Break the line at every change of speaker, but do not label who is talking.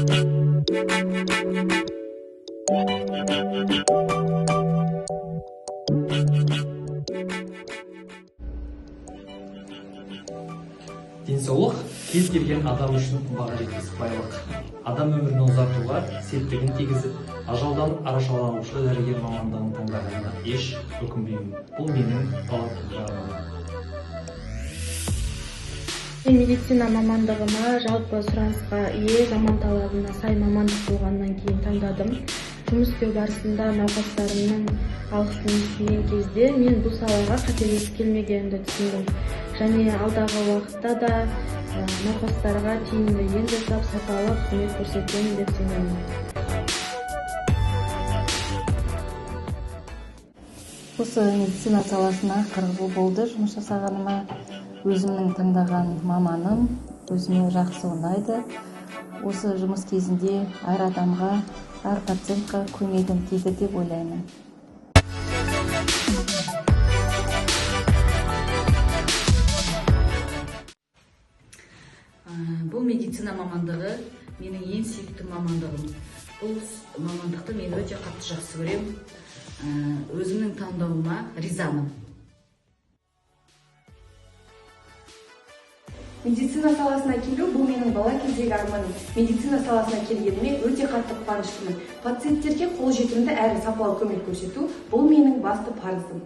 Денсаулық кез келген адам үшін баға жетпес байлық. Адам өмірін ұзартуға септігін тигізіп, ажалдан арашалаушы дәрігер мамандығын таңдағаныма еш өкінбеймін. Бұл менің бала арманым.
Медицина мамандығына жалпы сұранысқа ие, заман талабына сай мамандық болғаннан кейін таңдадым. Жұмыс істеу барысында науқастарымның алғысын естіген кезде мен бұл салаға қателесіп келмегенімді түсіндім. Және алдағы уақытта да науқастарға тиімді ем жасап, сапалы қызмет көрсетемін деп сенемін.
Осы медицина саласына 40 жыл болды жұмыс жасағаныма. Өзімнің таңдаған маманым өзіме жақсы ұнайды. Осы жұмыс кезінде әр адамға, әр пациентқа көмегім тиді деп ойлаймын.
Бұл медицина мамандығы менің ең сүйікті мамандығым. Бұл мамандықты мен өте қатты жақсы көремін. Өзімнің таңдауыма ризамын.
Медицина саласына келу бұл менің бала кездегі арманым. Медицина саласына келгеніме өте қатты қуаныштымын. Пациенттерге қолжетімді әрі сапалы көмек көрсету бұл менің басты парызым.